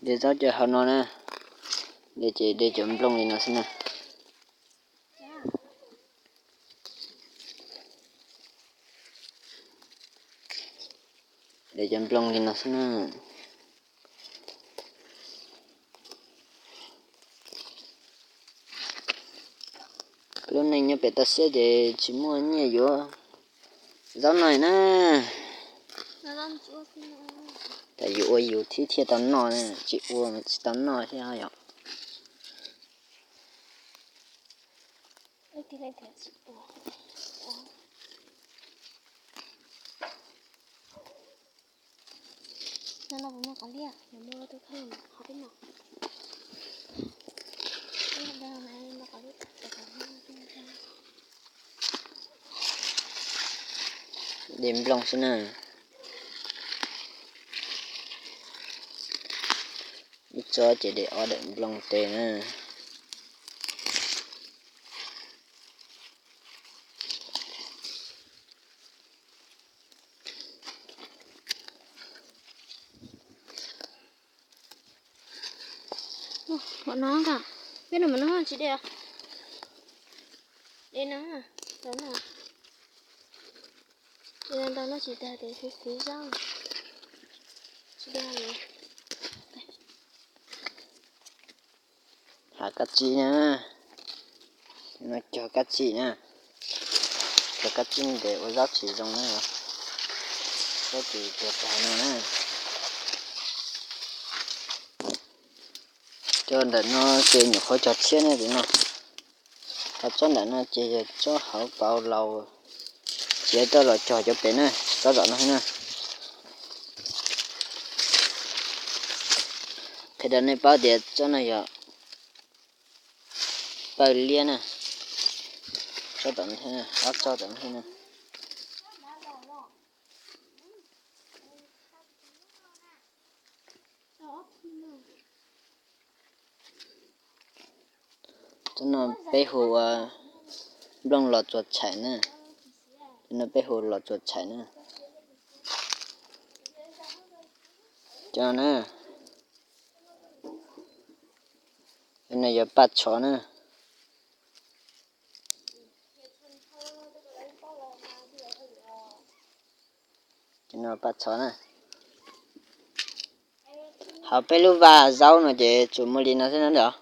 De zaub cov hauv no na, de ces de cov nplooj li no xwb na. De cov nplooj li no xwb na. Lub neej nyob pem toj siab ces tsis muaj nyiaj yuav zaub no na. Tam yus ua yus thiab thiaj tau noj na, tsis ua mas tsis tau noj thiab yom. De nplooj xwb na. Ib tsob ces de ob daim nplooj tes na. Peb no mas no tsis de, de no, de no ntau no tsis tag tes xwb xwb zab, tsis de. Hav kab tsib na, no cog kab tsib na, cog kab tsib ntes ua zaub tsis zoo na, zaub tsis cog tag no na. Cog ntawm no ces nyuam qhuav cog tshiab na tim no. Ho tsob ntawm no ces yog tsob hauv paus laus, tsis tau los cog cov pem na, tsob tom no na. Qhia rau nej paub tias tsob no yog pawg liab na, tsob tom no, ob tsob tom no na. Tsob no peb hu ua nplooj los txuas tshais na, tsob no peb hu los txuas tshais na. Cov no na, cov no yog paj tshov na. Cov no paj tshov na. Hauv peb lub vaj zaub no ces tsuas muaj li no xwb na ntag.